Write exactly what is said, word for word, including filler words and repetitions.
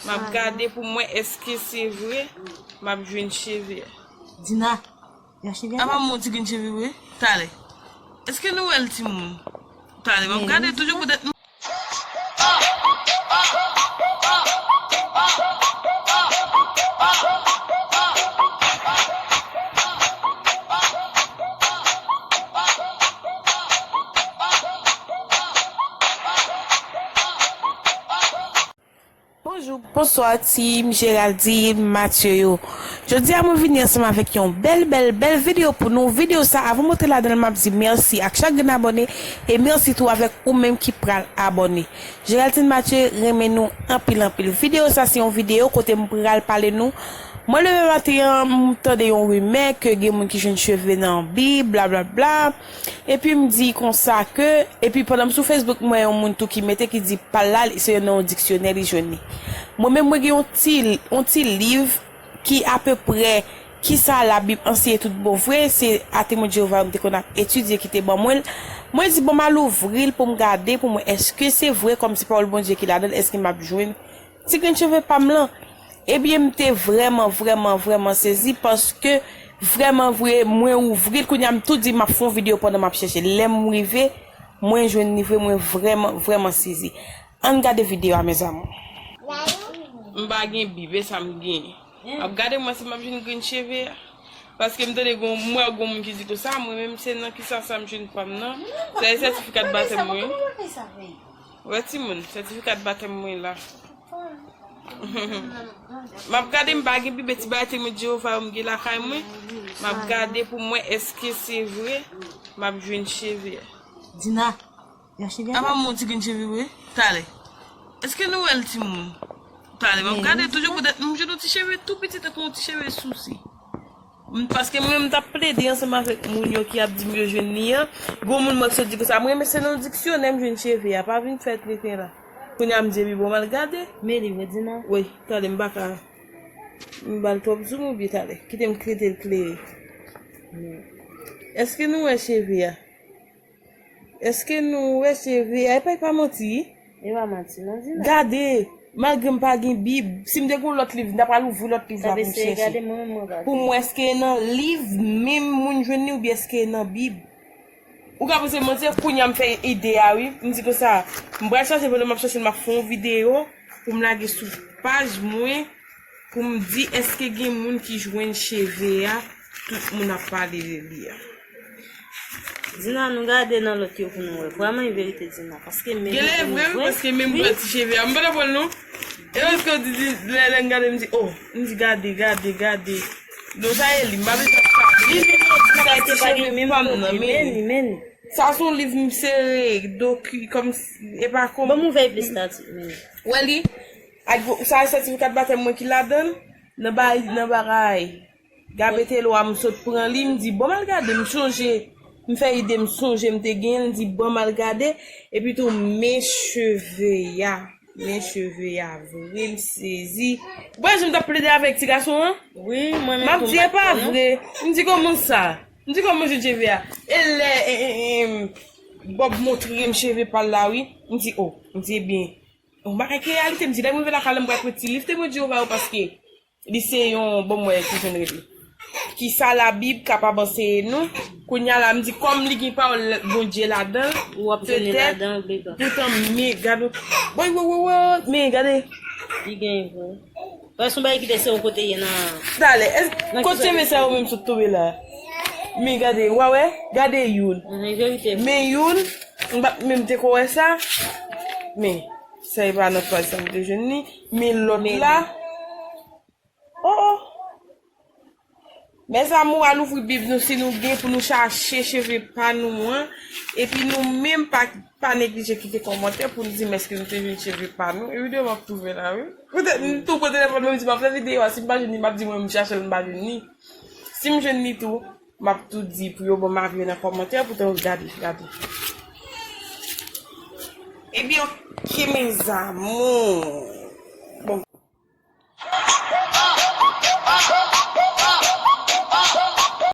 M ap gade pou m wè èske se vre m ap jwenn cheve a. Dina, y a cheve a? Apa m wè yon ti grenn cheve vre? Talè. Èske nou wè l, timoun? Talè, m ap gade toujou poutèt nou. Bonjou, bonswa, team Géraldine Mathieu yo. Jodi a, mwen vini ansanm avèk yon bèl, bèl, bèl videyo pou nou. Videyo sa, avan m antre ladan l, m ap di mèsi ak chak grenn abòne e mèsi tou avèk ou menm ki pral abòne. Géraldine Mathieu renmen nou anpil, anpil. Videyo sa, se yon videyo kote m pral pale nou. Mwen leve maten an, m tande yon rimè ke gen moun ki jwenn cheve nan Bib, bla, bla, bla. Epi m di konsa ke, epi pandan m sou Facebook, m wè yon moun tou ki mete ki di pa l la, se nan yon diksyonè li jwenn li. Mwen menm, mwen gen yon ti, yon ti liv ki apeprè kisa Labib anseye tout bon vre, se a Temwen Jewova yo m te konn ap etidye ki te ban mwen l. Mwen di, bon, m al ouvri l pou m gade, pou m wè èske se vre, kòm se pawòl Bondye ki ladan l, èske m ap jwenn ti grenn cheve pa m lan. Ebyen, m te vrèman, vrèman, vrèman sezi paske vrèman vre, mwen ouvri l kounye a, m tou di m ap fè yon videyo pandan m ap chèche. Lè m rive, mwen jwenn li vre, mwen vrèman, vrèman sezi. Ann gade videyo a, mes amours. M pa gen Bib, e sa m genyen. M ap gade mwen si m ap jwenn grenn cheve a. Paske m tande gon, m wè gon moun ki di konsa, mwen menm se nan kisa sa m jwenn pa m nan. Sa e sètifika de batèm mwen. Wè timoun, sètifika de batèm mwen la. M ap gade, m pa gen Bib, e ti bagay Temwen Jewova yo m gen lakay mwen. M ap gade pou m wè èske se vre m ap jwenn cheve a. Dina, y a cheve a? Apa m wè yon ti grenn cheve vre? Talè. Èske nou wè l, timoun? Talè, m ap gade toujou poutèt m jwenn yon ti cheve tou piti tankou yon ti cheve sousi. M, paske mwen menm m t ap plede ansanm avèk moun yo ki ap di m yo jwenn li an. Gon moun mwen ki sot di konsa, mwen menm se nan diksyonè m jwenn cheve a, pa vin fè treten la. Kounye a m di epi bon m al gade. Men li vre, Dina? Wi, talè m pa ka. M ba l twòp zoom oubyen talè. Kite m kite l klere. Èske nou wè cheve a? Èske nou wè cheve a? E pa, e pa manti. E pa manti non, Dina. Gade, malgre m pa gen Bib, si m te gen yon lòt liv, m ta pral ouvri lòt liv la pou m chèche. Pou m wè èske e nan liv menm moun jwenn li oubyen èske e nan Bib. Ou ka panse m manti, kounye a m fè ide a wi. M di konsa, m pral chache, pandan m ap chache l, m ap fè yon videyo pou m lage sou paj mwen. Pou m di èske gen moun ki jwenn cheve a tout moun ap pale de li a. Dina, nou gade nan lòt yo pou nou wè. Vrèman, e verite, Dina. Paske menm... Genlè e vre, wi, paske menm pran ti cheve a. M pa t ap wè l non. E lòske w di, di, lè, lè m gade, m di, oh, m di, gade, gade, gade. Non, sa e li, m pa bezwen sa. Li menm yon ti bagay ti cheve pa m nan, men. Sa se yon liv m sere, doki, kòm, e pa kòm. Ban m ouvè plis la, ti, men. Wè li, ak, sa e sètifika de batèm mwen ki ladan l, nan bay, nan bagay. Gabetelo a, m sot pran li, m di, bon, m al gade, m chonje, m fè ide, m sonje, m te genyen l, m di, bon, m al gade, epi tou, men cheve a, men cheve a, vre, m sezi. Bon, jan m t ap plede avèk ti gason an? Wi, mwen menm tou, m pa t kwè non. M ap di, e pa vre. M di, kòman sa? M di, kòman jwenn cheve a? E lè, e, e, e, Bob montre m cheve pa l la, wi. M di, oh, m di, ebyen, yon bagay ki reyalite, m di, lè m rive lakay la, m pral pran ti liv Temwen Jewova yo, paske li se yon, bon, m wè ki jan l rele. Kisa Labib kapab anseye nou? Kounye a la, m di, kòm li gen pawòl Bondye ladan l, petèt, poutan, men, gade, woy, woy, woy, woy, men, gade. Li gen vre. Wè, se yon bagay ki te se yon kote ye nan... Talè, èske, kot cheve sa yo menm sot tonbe la? Men gade, w a wè? Gade youn. Men youn, m pa t menm te ko wè sa. Men, sa e pa nan paj sa m te jwenn li. Men lòt la. Oh, oh. Mes amours, al ouvri Bib nou si nou gen pou nou chache cheve pa nou an. Epi nou menm pa, pa neglije kite kòmantè pou nou di m èske nou te jwenn cheve pa nou. E videyo m ap twouve la, wi. Poutèt m tou pran telefòn mwen, m di m ap fè videyo a, si m pa jwenn li, m ap di mwen m chache l, m pa jwenn li. Si m jwenn li tou, m ap tou di pou yo ban m avi yo nan kòmantè, poutan yo gade, gade. Ebyen, oke, mes amours.